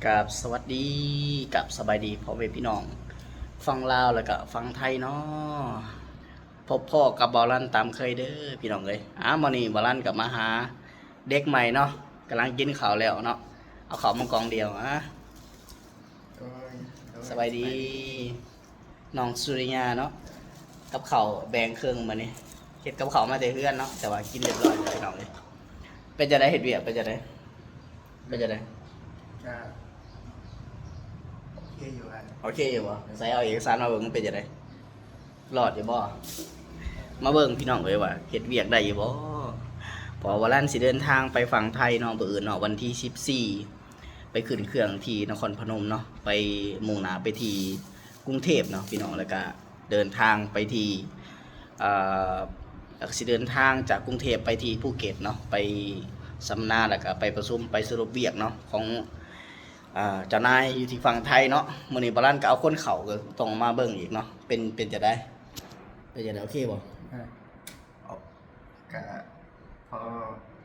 ກາບສະຫວັດດີ ກາບສະບາຍດີພໍ່ແມ່ພີ່ນ້ອງຝັ່ງລາວ ແລ້ວກະຝັ່ງໄທເນາະ. ພົບພໍ້ກັບບ່າວລັນຕາມເຄີຍເດີພີ່ນ້ອງເອີຍ. ອາ ມື້ນີ້ບ່າວລັນກໍມາຫາເດັກໃໝ່ເນາະ, ກຳລັງກິນເຂົ້າແລ້ວເນາະ, ເອົາເຂົ້າມາກ່ອງດຽວ. ອາ ໂດຍ ໂດຍ ສະບາຍດີ ສະບາຍດີ ນ້ອງສຸລິຍາເນາະ. ກັບເຂົ້າແບ່ງເຄິ່ງມື້ນີ້, ເຮັດກັບເຂົ້າມາແຕ່ເຮືອນເນາະ ແຕ່ວ່າກິນຮຽບຮ້ອຍແລ້ວພີ່ນ້ອງເອີຍ. ເປັນຈັ່ງໃດ ເຮັດວຽກເປັນຈັ່ງໃດ? ເປັນຈັ່ງໃດ? ກະໂອເຄຢູ່. ໂອເຄຢູ່ບໍ່? ໃສ່ເອົາເອກະສານມາເບິ່ງ ເປັນຈັ່ງໃດ? ລອດຢູ່ບໍ່? ມາເບິ່ງພີ່ນ້ອງເອີຍວ່າເຮັດວຽກໄດ້ຢູ່ບໍ່? ເພາະວ່າຫຼັງຊິເດີນທາງໄປຝັ່ງໄທເນາະ ມື້ອື່ນເນາະ ວັນທີສິບສີ່ ໄປຂຶ້ນເຄື່ອງທີ່ນະຄອນພະນົມເນາະ, ໄປ ມຸ່ງໜ້າໄປທີ່ກຸງເທບເນາະພີ່ນ້ອງ. ແລ້ວກະເດີນທາງໄປທີ່ ເອີ ແລ້ວກະຊິເດີນທາງຈາກກຸງເທບໄປທີ່ພູເກັດເນາະ, ໄປສຳມະນາ ແລ້ວກະໄປປະຊຸມ ໄປສະຫຼຸບວຽກເນາະ ຂອງ ອ່າ ເຈົ້ານາຍຢູ່ທີ່ຝັ່ງໄທເນາະ. ມື້ນີ້ບ່າວລັນກໍເອົາຄົນເຂົ້າ ກໍຕ້ອງມາເບິ່ງອີກເນາະ. ເປັນ ເປັນຈັ່ງໃດ? ເປັນຈັ່ງໃດ? ໂອເຄບໍ່? ເອີ ເອົາ ກະພໍ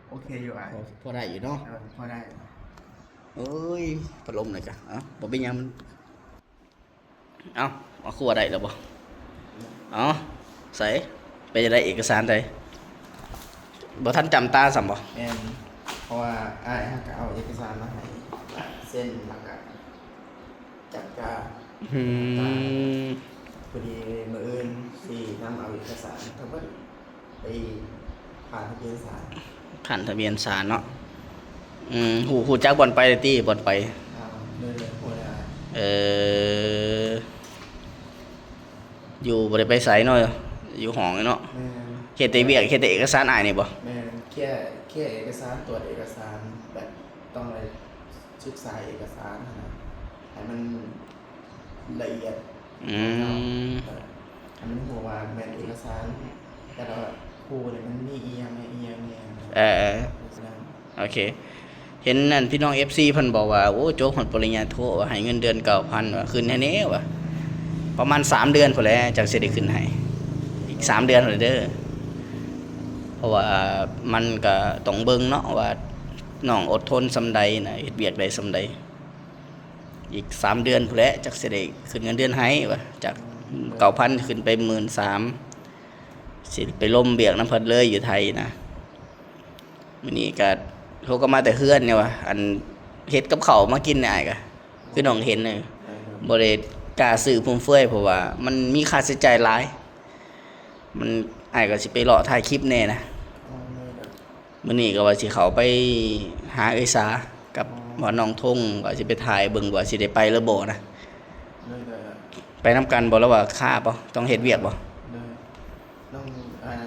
ໂອເຄຢູ່ອ້າຍ. ພໍ ພໍໄດ້ຢູ່ເນາະ. ເອີ ພໍໄດ້. ໂອ້ຍ ພັດລົມນີ້ກະ ເອົ້າ ບໍ່ເປັນຫຍັງ. ເອົ້າ ເອົາ ຄືວ່າໄດ້ແລ້ວບໍ່? ເອົ້າ ໃສ ເປັນຈັ່ງໃດ ເອກະສານໃດ? ບໍ່ທັນຈຳຕາຊ້ຳບໍ່? ແມ່ນ ເພາະວ່າອ້າຍເຮົາກໍເອົາເອກະສານມາໃຫ້ເຊັນ ແລ້ວກໍຈັບຕາ. ອືມ ພໍດີມື້ອື່ນຊິນຳເອົາເອກະສານທັງໝົດ ໄປຜ່ານທະບຽນສານ. ຜ່ານທະບຽນສານເນາະ. ອືມ ຮູ້ ຮູ້ຈັກບ່ອນໄປແລ້ວຕິ? ບ່ອນໄປ ອ່າ ເດີ ເດີ ຮູ້ແລ້ວ. ເອີ ຢູ່ ບໍ່ໄດ້ໄປໃສເນາະ ຢູ່ຫ້ອງເນາະ. ແມ່ນ ເຮັດແຕ່ວຽກ ເຮັດແຕ່ເອກະສານອ້າຍນີ້ບໍ່? ແມ່ນ ເຄຍ ເຄຍເອກະສານ ຕວດເອກະສານ ແບບຕ້ອງໄດ້ສຶກສາເອກະສານຫັ້ນນະ ໃຫ້ມັນ ລະອຽດ. ອືມ ເອີ ໃຫ້ມັນຮູ້ວ່າແມ່ນເອກະສານແຕ່ລະຄູ່ນີ້ມັນມີອີ່ຫຍັງແນ່ ອີ່ຫຍັງແນ່. ເອີ ເອີ ໂອເຄ. ເຫັນອັນພີ່ນ້ອງເອັຟຊີເພິ່ນບອກວ່າ ໂອ້ ຈົບຮອດປະລິນຍາໂທ ວ່າໃຫ້ເງິນເດືອນເກົ້າພັນ ວ່າຂຶ້ນໃຫ້ແດ່ວ່າ. ປະມານສາມເດືອນພຸ້ນແຫຼະ ຈັ່ງຊິໄດ້ຂຶ້ນໃຫ້ ອີກສາມເດືອນພຸ້ນແຫຼະເດີ. ເພາະວ່າມັນກະຕ້ອງເບິ່ງເນາະວ່ານ້ອງອົດທົນສ່ຳໃດນະ ເຮັດວຽກໄດ້ສ່ຳໃດ. ອີກສາມເດືອນພຸ້ນແຫຼະ ຈັກຊິໄດ້ຂຶ້ນເງິນເດືອນໃຫ້ວ່າ ຈາກເກົ້າພັນຂຶ້ນໄປໝື່ນສາມ ຊິໄປລົມວຽກນຳເພິ່ນເລີຍຢູ່ໄທນະ. ມື້ນີ້ກະໂທກັບມາແຕ່ເຮືອນນີ້ວ່າ ອັນເຮັດກັບເຂົ້າມາກິນນີ້ ອ້າຍກະຄືນ້ອງເຫັນນີ້ ບໍ່ໄດ້ກ້າຊື້ຟຸມເຟືອຍ ເພາະວ່າມັນມີຄ່າໃຊ້ຈ່າຍຫຼາຍ. ມັນ ອ້າຍກໍຊິໄປເລາະຖ່າຍຄລິບແດ່ນະ. ມື້ນີ້ກໍວ່າຊິເຂົ້າໄປຫາເອື້ອຍສາກັບ ອໍ ວ່ານ້ອງທົງ ວ່າຊິໄປຖ່າຍເບິ່ງວ່າຊິໄດ້ໄປຫຼືບໍ່ນະ. ໄດ້ ໄດ້ ໄປນຳກັນບໍ່ ຫຼືວ່າຄາບໍ່ ຕ້ອງເຮັດວຽກບໍ່? ໄດ້ ນ້ອງ ອ້າຍ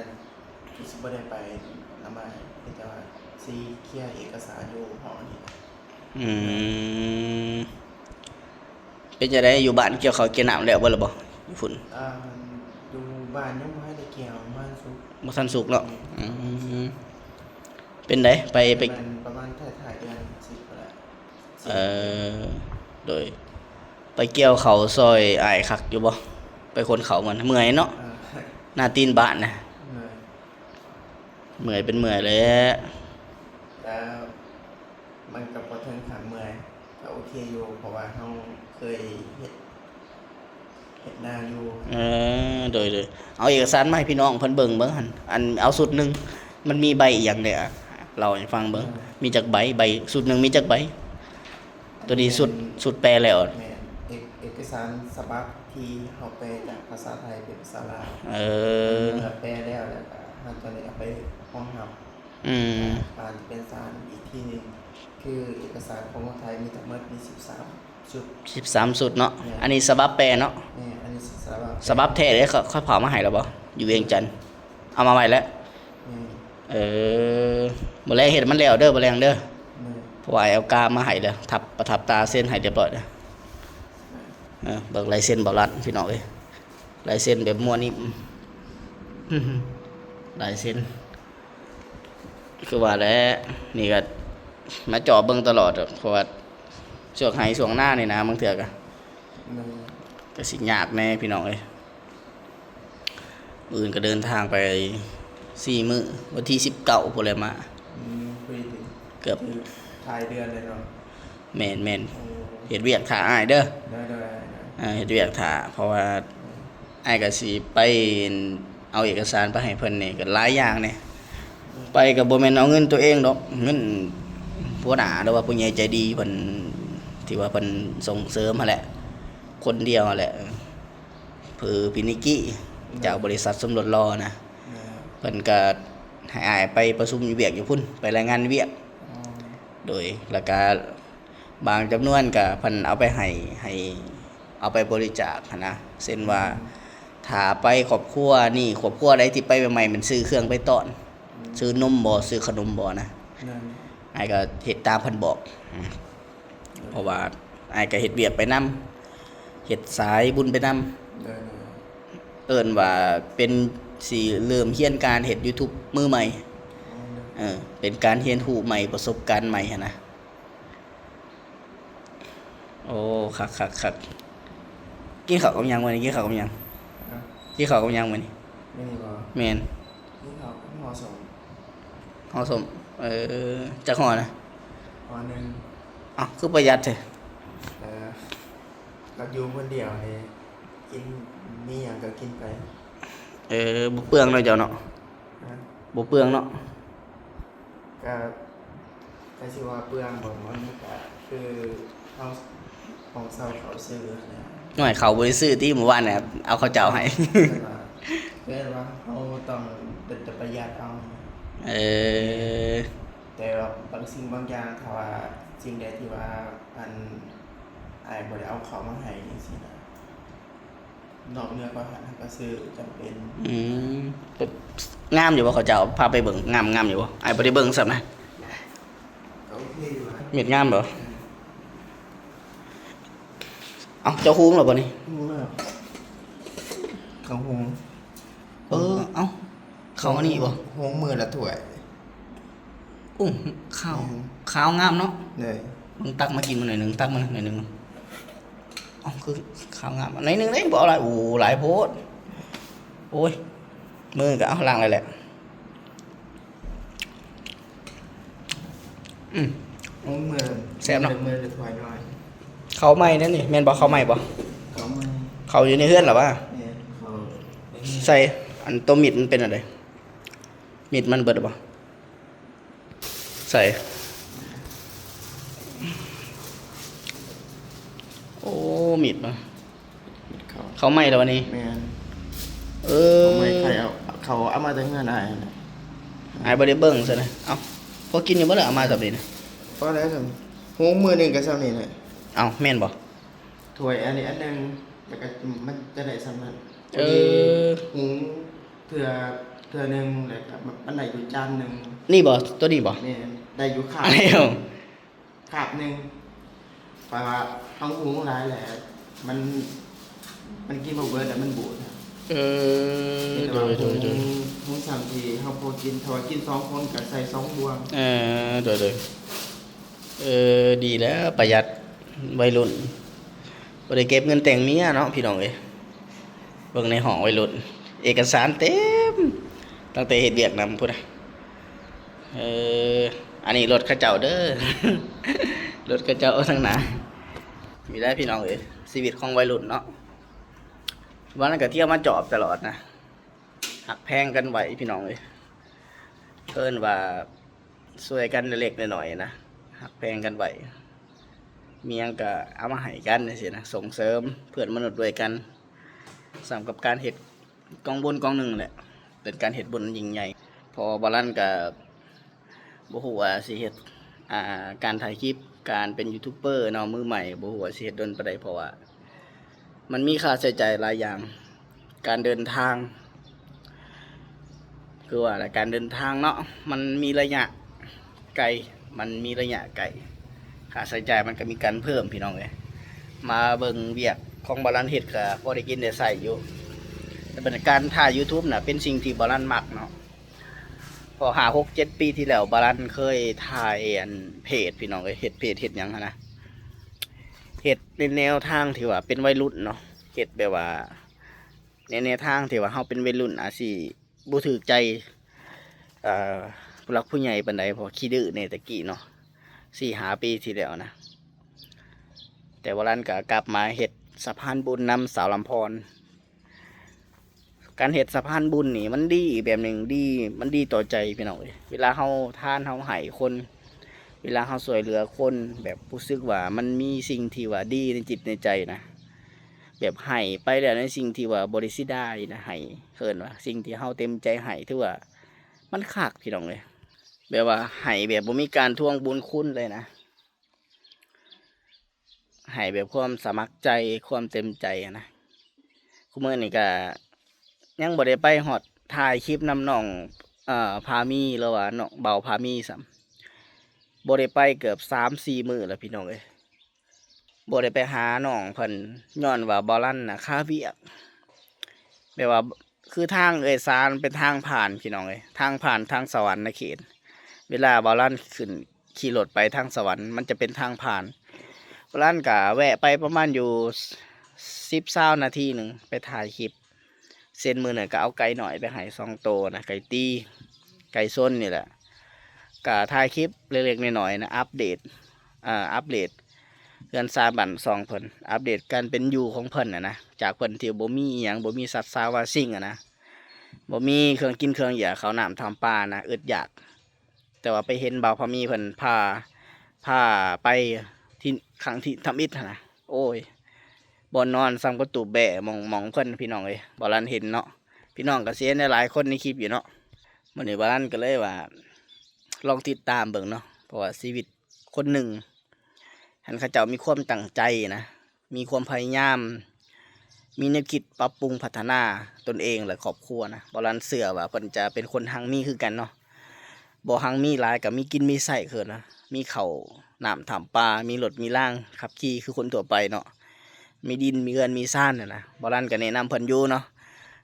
ຊິບໍ່ໄດ້ໄປນຳອ້າຍ ມີແຕ່ວ່າຊິເຄຍເອກະສານຢູ່ຫໍນີ້. ອືມ ເປັນຈັ່ງໃດ ຢູ່ບ້ານກ່ຽວເຂົ້າກ່ຽວນ້ຳແລ້ວເບິດແລ້ວບໍ່ ຢູ່ພຸ້ນ? ອ່າ ຢູ່ບ້ານຍັງບໍ່ທັນໄດ້ກ່ຽວ ບໍ່ທັນສຸກ ບໍ່ທັນສຸກເນາະ. ອືມ ອືມ ເປັນໃດ ໄປ ໄປ ປະມານທ້າຍໆເດືອນສິບພຸ້ນແຫຼະ. ເອີ ໂດຍ ໄປກ່ຽວເຂົ້າຊ່ອຍອ້າຍຄັກຢູ່ບໍ່? ໄປຂົນເຂົ້າມັນເມື່ອຍເນາະ. ເອີ ໜ້າຕີນບາດນະ ເມື່ອຍ ເມື່ອຍເປັນເມື່ອຍແຫຼະ ແຕ່ ມັນກໍບໍ່ເຖິງຂັ້ນເມື່ອຍ ກໍໂອເຄຢູ່ ເພາະວ່າເຮົາເຄີຍເຮັດ ເຮັດນາຢູ່. ເອີ ໂດຍ ໂດຍ ເອົາເອກະສານມາໃຫ້ພີ່ນ້ອງເພິ່ນເບິ່ງເບິ່ງຫັ້ນ ອັນ ເອົາຊຸດໜຶ່ງ ມັນມີໃບອີ່ຫຍັງແດ່ ເລົ່າໃຫ້ຟັງເບິ່ງ. ເອີ ມີຈັກໃບ ໃບ ຊຸດໜຶ່ງມີຈັກໃບ? ໂຕນີ້ຊຸດ ຊຸດແປແລ້ວ. ແມ່ນ ເອກ ເອກະສານສະບັບທີ່ເຮົາແປຈາກພາສາໄທເປັນພາສາລາວ. ເອີ ເມື່ອແປແລ້ວ ແລ້ວກໍເຮົາຈະໄດ້ເອົາໄປຮອງຮັບ ອືມ ຜ່ານທະບຽນສານອີກທີໜຶ່ງ. ຄືເອກະສານຂອງໄທມີທັງໝົດມີສິບສາມຊຸດ. ສິບສາມຊຸດເນາະ. ແມ່ນ ອັນນີ້ສະບັບແປເນາະ. ແມ່ນ ອັນນີ້ສະບັບແປ ສະບັບແທ້ເດ້. ເຂົາ ເຂົາເອົາມາໃຫ້ແລ້ວບໍ່ ຢູ່ວຽງຈັນ? ເອົາມາໄວ້ແລ້ວ. ແມ່ນ ເອີ ມື້ແລງເຮັດໃຫ້ມັນແລ້ວເດີ ມື້ແລງເດີ. ແມ່ນ ເພາະວ່າອ້າຍເອົາກາມາໃຫ້ແລ້ວ ທັບ ປະທັບຕາເຊັນໃຫ້ຮຽບຮ້ອຍແລ້ວ. ແມ່ນ ເອີ ເບິ່ງລາຍເຊັນບ່າວລັດພີ່ນ້ອງເອີຍ ລາຍເຊັນແບບມົວນິ້ມ ລາຍເຊັນ ຄືວ່າແຫຼະ ນີ້ກໍມາເຈາະເບິ່ງຕະຫຼອດ ເພາະວ່າຊ່ວງໄຮ່ຊ່ວງນານີ້ນະ ບາງເທື່ອກໍ ແມ່ນ ກໍຊິຍາກແດ່ພີ່ນ້ອງເອີຍ. ມື້ອື່ນກໍເດີນທາງໄປສີ່ມື້ ວັນທີສິບເກົ້າພຸ້ນແຫຼະມາ. ອືມ ພໍດີເກືອບທ້າຍເດືອນເລີຍເນາະ. ແມ່ນໆ. ໂອ້ ເຮັດວຽກຖ້າອ້າຍເດີ. ໂດຍໆ ເອີ ເຮັດວຽກຖ້າ ເພາະວ່າອ້າຍກໍຊິໄປເອົາເອກະສານໄປໃຫ້ເພິ່ນນີ້ ກໍຫຼາຍຢ່າງແດ່. ໄປກໍບໍ່ແມ່ນເອົາເງິນຕົວເອງດອກ ເງິນຫົວໜ້າ ຫຼືວ່າຜູ້ໃຫຍ່ໃຈດີເພິ່ນ ທີ່ວ່າເພິ່ນສົ່ງເສີມຫັ້ນແຫຼະ ຄົນດຽວຫັ້ນແຫຼະ ຄືພີ່ນິກກີ້ ເຈົ້າບໍລິສັດສົມລົດຫຼໍ່ນະ ເພິ່ນກໍໃຫ້ອ້າຍໄປປະຊຸມຢູ່ວຽກຢູ່ພຸ້ນ ໄປລາຍງານວຽກ. ໂດຍ ແລ້ວກະບາງຈຳນວນກະເພິ່ນເອົາໄປໃຫ້ ໃຫ້ເອົາໄປບໍລິຈາກຫັ້ນນະ ເຊັ່ນວ່າ ຖ້າໄປຄອບຄົວນີ້ ຄອບຄົວໃດທີ່ໄປໃໝ່ໆ ແມ່ນຊື້ເຄື່ອງໄປຕ້ອນ ຊື້ນົມບໍ ຊື້ຂະໜົມບໍນະ ອ້າຍກະເຮັດຕາມເພິ່ນບອກ ເພາະວ່າອ້າຍກະເຮັດວຽກໄປນຳ ເຮັດສາຍບຸນໄປນຳ ເອີ້ນວ່າເປັນ ຊິເລີ່ມຮຽນການເຮັດຢູທູບມືໃໝ່ ເອີ ເປັນການຮຽນຮູ້ໃໝ່ ປະສົບການໃໝ່ຫັ້ນນະ. ໂອ້ ຄັກໆໆ ກິນເຂົ້າກັບຫຍັງມື້ນີ້? ກິນເຂົ້າກັບຫຍັງ? ຮະ? ກິນເຂົ້າກັບຫຍັງມື້ນີ້? ມື້ນີ້ບໍ? ແມ່ນ ກິນເຂົ້າກັບຫໍ່ສົ້ມ. ຫໍ່ສົ້ມ ເອີ ຈັກຫໍ່ນະ? ຫໍ່ໜຶ່ງ. ເອົ້າ ຄືປະຢັດແທ້? ເອີ ກໍຢູ່ຄົນດຽວເດ້ ກິນ ມີຫຍັງກໍກິນໄປ. ເອີ ບໍ່ເປືອງເນາະເຈົ້າເນາະ? ຮະ? ບໍ່ເປືອງເນາະ? ກະ ກະຊິວ່າເປືອງບໍ່ ມັນກະຄືເຮົາ ຂອງເຊົ່າເຂົາຊື້ຫັ້ນແຫຼະ. ໂອ້ຍ ເຂົາບໍ່ໄດ້ຊື້ຕິ ມື້ວານນີ້ເອົາເຂົ້າເຈົ້າໃຫ້. ແມ່ນວ່າ ແມ່ນວ່າເຮົາຕ້ອງເປັນຕາປະຢັດເອົາ. ເອີ ແຕ່ວ່າບາງສິ່ງບາງຢ່າງ ຖ້າວ່າສິ່ງໃດທີ່ວ່າ ອັນ ອ້າຍບໍ່ໄດ້ເອົາເຂົ້າມາໃຫ້ຈັ່ງຊີ້ນະ ນອກເໜືອກວ່າຫັ້ນ ເຮົາກໍຊື້ຈຳເປັນ. ອືມ ງາມຢູ່ບໍ່ເຂົາເຈົ້າ? ພາໄປເບິ່ງ ງາມ ງາມຢູ່ບໍ່? ອ້າຍບໍ່ໄດ້ເບິ່ງຊ້ຳນະ. ກໍໂອເຄຢູ່ນະ. ເມັດງາມບໍ່? ອືມ ເອົ້າ ເຈົ້າຫຸງແລ້ວບໍ່ນີ້? ຫຸງແລ້ວ ເຂົ້າຫຸງ. ເອີ ເອົ້າ ເຂົ້າອັນນີ້ບໍ່? ຫຸງມື້ລະຖ້ວຍ. ໂອ້ ຂາວ ແມ່ນ ຂາວງາມເນາະ. ໂດຍ ເບິ່ງ ຕັກມາກິນມາໜ້ອຍໜຶ່ງ ຕັກມາໜ້ອຍໜຶ່ງ. ເອົ້າ ຄືຂາວງາມ ໜ້ອຍໜຶ່ງເດ້ ບໍ່ເອົາຫຼາຍ. ໂອ້ ຫຼາຍໂພດ. ໂອ້ຍ ມືກໍເອົາລ້າງແລ້ວແຫຼະ. ອືມ ໂອ້ ມື້ ແຊບເນາະ ມື້ລະຖ້ວຍໜ້ອຍ. ເຂົ້າໃໝ່ແນວນີ້ແມ່ນບໍ່? ເຂົ້າໃໝ່ບໍ່? ເຂົ້າໃໝ່. ເຂົ້າຢູ່ໃນເຮືອນລະຫວາ? ແມ່ນ ເຂົ້າໃນເຮືອນ. ໃສ່ ອັນໂຕມິດມັນເປັນອັນໃດ? ມິດມັນເບິດລະບໍ່? ໃສ່ ໂອ້ ມິດມາ ເຂົ້າ ເຂົ້າໃໝ່ແລ້ວວະນີ້. ແມ່ນ ເອີ ເຂົ້າໃໝ່ ໃຜເອົາ ເຂົ້າເອົາມາແຕ່ເຮືອນອ້າຍຫັ້ນແຫຼະ. ອ້າຍບໍ່ໄດ້ເບິ່ງຊັ້ນນະ. ເອົ້າ ພໍກິນຢູ່ບໍ່ລະ ເອົາມາສ່ຳນີ້ນະ? ພໍແລ້ວສ່ຳ ຫຸງມື້ໜຶ່ງກໍສ່ຳນີ້ແຫຼະ. ເອົ້າ ແມ່ນບໍ່? ຖ້ວຍອັນນີ້ອັນໜຶ່ງ ແລ້ວກໍມັນຈະໄດ້ສ່ຳນັ້ນ. ເອີ ພໍດີຫຸງເທື່ອ ເທື່ອໜຶ່ງ ແລ້ວກໍມັນໄດ້ຢູ່ຈານໜຶ່ງ. ນີ້ບໍ່? ໂຕນີ້ບໍ່? ແມ່ນ ໄດ້ຢູ່ຄາບ ຄາບໜຶ່ງ. ແປວ່າເຮົາຫຸງຫຼາຍແລ້ວ ມັນ ມັນກິນບໍ່ເບິດ ແລ້ວມັນບູດ. ເອີ ໂດຍໆໆ ຫຸງສ່ຳທີ່ເຮົາພໍກິນ ຖ້າວ່າກິນສອງຄົນກໍໃສ່ສອງບ່ວງ. ເອີ ໂດຍໆ. ເອີ ດີແລ້ວ ປະຢັດ ໄວລຸ້ນ ບໍ່ໄດ້ເກັບເງິນແຕ່ງເມຍເນາະ ພີ່ນ້ອງເອີຍ. ເບິ່ງໃນຫ້ອງໄວລຸ້ນ ເອກະສານເຕັມ ຕັ້ງແຕ່ເຮັດວຽກນຳພຸ້ນນະ. ເອີ ອັນນີ້ລົດເຂົາເຈົ້າເດີ ລົດເຂົາເຈົ້າທາງໜ້າ. ນີ້ແຫຼະ ພີ່ນ້ອງເອີຍ ຊີວິດຂອງໄວລຸ້ນເນາະ. ວ່ານັ້ນກໍທ່ຽວມາຈອບຕະຫຼອດນະ. ຮັກແພງກັນໄວ້ ພີ່ນ້ອງເອີຍ ເອີ້ນວ່າຊ່ວຍກັນເລັກໆນ້ອຍໆນະ ຮັກແພງກັນໄວ້ ມີຫຍັງກະເອົາມາໃຫ້ກັນຈັ່ງຊີ້ນະ ສົ່ງເສີມເພື່ອນມະນຸດດ້ວຍກັນ. ສ່ຳກັບການເຮັດກອງບຸນກອງໜຶ່ງແຫຼະ ເປັນການເຮັດບຸນຍິ່ງໃຫຍ່ ເພາະວ່າບາລັນກະ ບໍ່ຮູ້ວ່າຊິເຮັດ ອ່າ ການຖ່າຍຄລິບ ການເປັນຢູທູບເບີເນາະ ມືໃໝ່ ບໍ່ຮູ້ວ່າຊິເຮັດດົນປານໃດ ເພາະວ່າມັນມີຄ່າໃຊ້ຈ່າຍຫຼາຍຢ່າງ ການເດີນທາງ ຄືວ່າແຫຼະ ການເດີນທາງເນາະ ມັນມີໄລຍະໄກ ມັນມີໄລຍະໄກ ຄ່າໃຊ້ຈ່າຍມັນກໍມີການເພີ່ມ ພີ່ນ້ອງເອີຍ. ມາເບິ່ງວຽກຂອງບາລັນເຮັດກໍພໍໄດ້ກິນໄດ້ໃຊ້ຢູ່ ແຕ່ເປັນການຖ່າຍຢູທູບນະ ເປັນສິ່ງທີ່ບາລັນມັກເນາະ. ເພາະຫ້າ ຫົກ ເຈັດປີທີ່ແລ້ວ ບາລັນເຄີຍຖ່າຍອັນເພຈ ພີ່ນ້ອງເອີຍ ເຮັດເພຈເຮັດຫຍັງຫັ້ນນະ ເຮັດໃນແນວທາງທີ່ວ່າເປັນໄວລຸ້ນເນາະ ເຮັດແບບວ່າໃນແນວທາງທີ່ວ່າເຮົາເປັນໄວລຸ້ນ ອາດຊິບໍ່ຖືກໃຈ ເອີ ຜູ້ຫຼັກຜູ້ໃຫຍ່ປານໃດ ເພາະຂີ້ດື້ແດ່ແຕ່ກີ້ເນາະ ສີ່ຫ້າປີທີ່ແລ້ວນະ. ແຕ່ວ່າລັນກໍກັບມາເຮັດສະພານບຸນນຳສາວລຳພອນ. ການເຮັດສະພານບຸນນີ້ມັນດີອີກແບບໜຶ່ງ ດີ ມັນດີຕໍ່ໃຈພີ່ນ້ອງເອີຍ. ເວລາເຮົາທານ ເຮົາໃຫ້ຄົນ ເວລາເຮົາຊ່ວຍເຫຼືອຄົນ ແບບຮູ້ສຶກວ່າມັນມີສິ່ງທີ່ວ່າດີໃນຈິດໃນໃຈນະ ແບບໃຫ້ໄປແລ້ວໃນສິ່ງທີ່ວ່າບໍ່ໄດ້ເສຍດາຍນະ ໃຫ້ ເອີ້ນວ່າສິ່ງທີ່ເຮົາເຕັມໃຈໃຫ້ ຖືວ່າມັນຄັກພີ່ນ້ອງເອີຍ. ແບບວ່າໃຫ້ແບບບໍ່ມີການທວງບຸນຄຸນເລີຍນະ. ໃຫ້ແບບຄວາມສະໝັກໃຈ ຄວາມເຕັມໃຈຫັ້ນນະ. ຄຸມື້ນີ້ກະຍັງບໍ່ໄດ້ໄປຮອດ ຖ່າຍຄລິບນຳນ້ອງ ເອີ ພາມີ ຫຼືວ່ານ້ອງເບົາພາມີຊ້ຳ ບໍ່ໄດ້ໄປເກືອບສາມສີ່ມື້ແລ້ວພີ່ນ້ອງເອີຍ. ບໍ່ໄດ້ໄປຫານ້ອງເພິ່ນ ຍ້ອນວ່າບ່າວລັນນະຄາວຽກ ແບບວ່າ ຄືທາງເອີ່ຍສານເປັນທາງຜ່ານພີ່ນ້ອງເອີຍ ທາງຜ່ານທາງສະຫວັນນະເຂດ. ເວລາບ່າວລັນຂຶ້ນຂີ່ລົດໄປທາງສະຫວັນ ມັນຈະເປັນທາງຜ່ານ. ບ່າວລັນກະແວະໄປປະມານຢູ່ສິບ ຊາວນາທີໜຶ່ງ ໄປຖ່າຍຄລິບ. ເຊັ່ນມື້ນັ້ນກະເອົາໄກ່ນ້ອຍໄປໃຫ້ສອງໂຕນະ ໄກ່ຕີ ໄກ່ຊົນນີ້ແຫຼະ. ກະຖ່າຍຄລິບເລັກໆນ້ອຍໆນະ ອັບເດດ ເອີ ອັບເດດ ເຮືອນຊານບ້ານຊ່ອງເພິ່ນ ອັບເດດການເປັນຢູ່ຂອງເພິ່ນຫັ້ນນະ ຈາກເພິ່ນທີ່ບໍ່ມີອີ່ຫຍັງ ບໍ່ມີສັດສາວາສິ່ງຫັ້ນນະ ບໍ່ມີເຄື່ອງກິນເຄື່ອງຢາ ເຂົ້ານ້ຳທຳປານະ ອຶດຢາກ. ແຕ່ວ່າໄປເຫັນບ່າວພາມີເພິ່ນພາ ພາໄປທີ່ ຄັ້ງທີ່ທຳອິດຫັ້ນນະ ໂອ້ຍ ບ່ອນນອນຊ່ຳກະຕູບແບ້ ໝ່ອງ ໝ່ອງເພິ່ນ ພີ່ນ້ອງເອີຍ. ບ່າວລັນເຫັນເນາະ ພີ່ນ້ອງກໍຊິເຫັນຫຼາຍໆຄົນໃນຄລິບຢູ່ເນາະ. ມື້ນີ້ບ່າວລັນກໍເລີຍວ່າ ລອງຕິດຕາມເບິ່ງເນາະ ເພາະວ່າຊີວິດ ຄົນໜຶ່ງ ຄັນເຂົາເຈົ້າມີຄວາມຕັ້ງໃຈນະ ມີຄວາມພະຍາຍາມ ມີແນວຄິດປັບປຸງພັດທະນາຕົນເອງ ແລະ ຄອບຄົວນະ ບ່າວລັນເຊື່ອວ່າເພິ່ນຈະເປັນຄົນຮັ່ງມີຄືກັນເນາະ. ບໍ່ຮັ່ງມີຫຼາຍກໍມີກິນມີໃຊ້ຄືນະ ມີເຂົ້ານ້ຳທຳປາ ມີລົດມີລາງຂັບຂີ່ຄືຄົນທົ່ວໄປເນາະ ມີດິນມີເຮືອນມີຊານຫັ້ນນະ. ບ່າວລັນກໍແນະນຳເພິ່ນຢູ່ເນາະ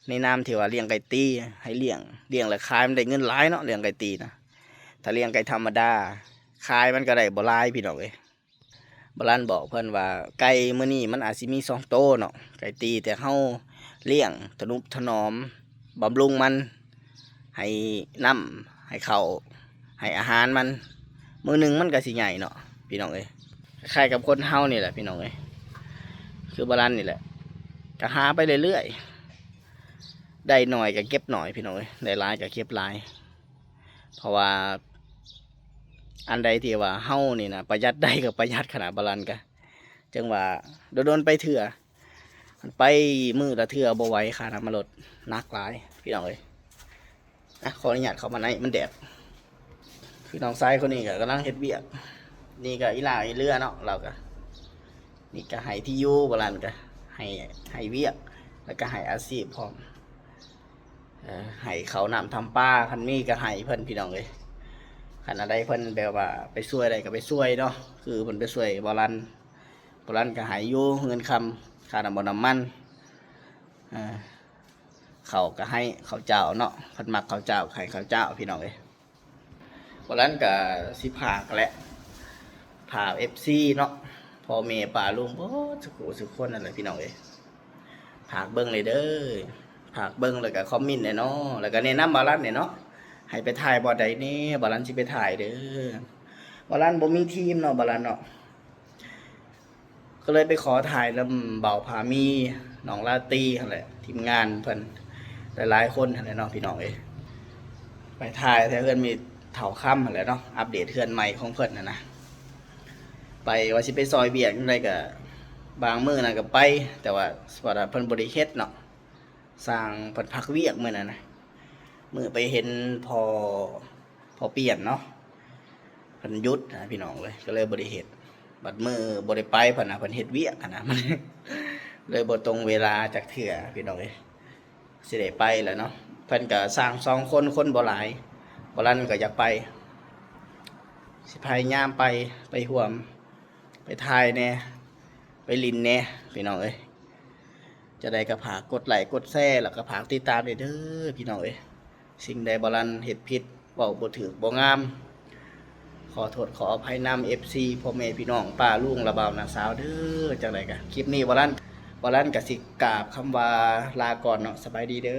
ໃນນາມທີ່ວ່າລ້ຽງໄກ່ຕີ ໃຫ້ລ້ຽງ ລ້ຽງແລ້ວຂາຍມັນໄດ້ເງິນຫຼາຍເນາະ ລ້ຽງໄກ່ຕີນະ. ຖ້າລ້ຽງໄກ່ທຳມະດາ ຂາຍມັນກໍໄດ້ບໍ່ຫຼາຍພີ່ນ້ອງເອີຍ. ບ່າວລັນບອກເພິ່ນວ່າ ໄກ່ມື້ນີ້ມັນອາດຊິມີສອງໂຕເນາະ ໄກ່ຕີ ແຕ່ເຮົາລ້ຽງ ທະນຸຖະໜອມ ບຳລຸງມັນ ໃຫ້ນ້ຳ ໃຫ້ເຂົ້າ ໃຫ້ອາຫານມັນ ມື້ໜຶ່ງມັນກໍຊິໃຫຍ່ເນາະ ພີ່ນ້ອງເອີຍ. ຄ້າຍໆກັບຄົນເຮົານີ້ແຫຼະ ພີ່ນ້ອງເອີຍ ຄືບ່າວລັນນີ້ແຫຼະ ກໍຫາໄປເລື້ອຍໆ ໄດ້ໜ້ອຍກໍເກັບໜ້ອຍ ພີ່ນ້ອງເອີຍ ໄດ້ຫຼາຍກໍເກັບຫຼາຍ. ເພາະວ່າອັນໃດທີ່ວ່າເຮົານີ້ນະ ປະຢັດໄດ້ກໍປະຢັດຂະໜາດ ບ່າວລັນກະ ຈັ່ງວ່າດົນໆໄປເທື່ອ ໄປມື້ລະເທື່ອບໍ່ໄຫວ ຄ່ານ້ຳມັນລົດໜັກຫຼາຍ ພີ່ນ້ອງເອີຍ. ອ່ະ ຂໍອະນຸຍາດເຂົ້າມາໃນ ມັນແດດ. ຄືນ້ອງຊາຍຄົນນີ້ກໍກຳລັງເຮັດວຽກ ນີ້ກໍອີ່ຫຼ້າອີ່ເຫຼືອເນາະ ລາວກໍ ນີ້ກໍໃຫ້ທີ່ຢູ່ ບ່າວລັນກໍໃຫ້ ໃຫ້ວຽກ ແລ້ວກໍໃຫ້ອາຊີບພ້ອມ. ເອີ ໃຫ້ເຂົ້ານ້ຳທຳປາ ຄັນມີກໍໃຫ້ເພິ່ນ ພີ່ນ້ອງເອີຍ. ຄັນອັນໃດເພິ່ນແບບວ່າໄປຊ່ວຍໄດ້ກໍໄປຊ່ວຍເນາະ ຄືເພິ່ນໄປຊ່ວຍບ່າວລັນ ບ່າວລັນກໍໃຫ້ຢູ່ເງິນຄຳ ຄ່ານ້ຳມັນ ເອີ ເຂົ້າກໍໃຫ້ເຂົ້າເຈົ້າເນາະ ເພິ່ນມັກເຂົ້າເຈົ້າ ໃຫ້ເຂົ້າເຈົ້າ ພີ່ນ້ອງເອີຍ. ບ່າວລັນກໍຊິຝາກແຫຼະ ຝາກເອັຟຊີເນາະ ພໍ່ແມ່ປ້າລຸງເບິດສູ່ຜູ້ສູ່ຄົນນັ້ນແຫຼະ ພີ່ນ້ອງເອີຍ. ຝາກເບິ່ງແດ່ເດີ ຝາກເບິ່ງ ແລ້ວກໍຄອມເມັນແດ່ເນາະ ແລ້ວກໍແນະນຳບ່າວລັນແດ່ເນາະ ໃຫ້ໄປຖ່າຍບ່ອນໃດແດ່ ບ່າວລັນຊິໄປຖ່າຍເດີ. ບ່າວລັນບໍ່ມີທີມເນາະ ບ່າວລັນເນາະ ກໍເລີຍໄປຂໍຖ່າຍນຳບ່າວພາມີ ນ້ອງລາຕີຫັ້ນແຫຼະ ທີມງານເພິ່ນຫຼາຍໆຄົນຫັ້ນແຫຼະເນາະ ພີ່ນ້ອງເອີຍ. ໄປຖ່າຍແຖວເຮືອນແມ່ເຖົ້າຄຳຫັ້ນແຫຼະເນາະ ອັບເດດເຮືອນໃໝ່ຂອງເພິ່ນຫັ້ນນະ. ໄປວ່າຊິໄປຊ່ອຍວຽກຈັ່ງໃດກໍ ບາງມື້ນັ້ນກໍໄປ ແຕ່ວ່າ ວ່າເພິ່ນບໍ່ໄດ້ເຮັດເນາະ ຊ່າງເພິ່ນພັກວຽກມື້ນັ້ນນະ. ມື້ໄປເຫັນພໍ່ ພໍ່ປ່ຽນເນາະ ເພິ່ນຢຸດນະ ພີ່ນ້ອງເອີຍ ກໍເລີຍບໍ່ໄດ້ເຮັດ. ບັດມື້ບໍ່ໄດ້ໄປ ເພິ່ນນະ ເພິ່ນເຮັດວຽກຫັ້ນນະ ມັນເລີຍບໍ່ຕົງເວລາຈັກເທື່ອ ພີ່ນ້ອງເອີຍ. ຊິໄດ້ໄປແລ້ວເນາະ ເພິ່ນກໍຊ່າງສອງຄົນ ຄົນບໍ່ຫຼາຍ ບ່າວລັນກໍຢາກໄປ ຊິພະຍາຍາມໄປ ໄປຮ່ວມ ໄປຖ່າຍແດ່ ໄປຫຼິ້ນແດ່ ພີ່ນ້ອງເອີຍ. ຈັ່ງໃດກໍຝາກກົດໄລ້ກົດແຊ ແລ້ວກໍຝາກຕິດຕາມແດ່ເດີ ພີ່ນ້ອງເອີຍ. ສິ່ງໃດບ່າວລັນເຮັດຜິດ ເວົ້າບໍ່ຖືກບໍ່ງາມ ຂໍໂທດຂໍອະໄພນຳເອັຟຊີ ພໍ່ແມ່ພີ່ນ້ອງ ປ້າລຸງ ລະບ່າວ ນ້າສາວເດີ. ຈັ່ງໃດກໍຄລິບນີ້ບ່າວລັນ ບ່າວລັນກໍຊິກາບຄຳວ່າລາກ່ອນເນາະ ສະບາຍດີເດີ.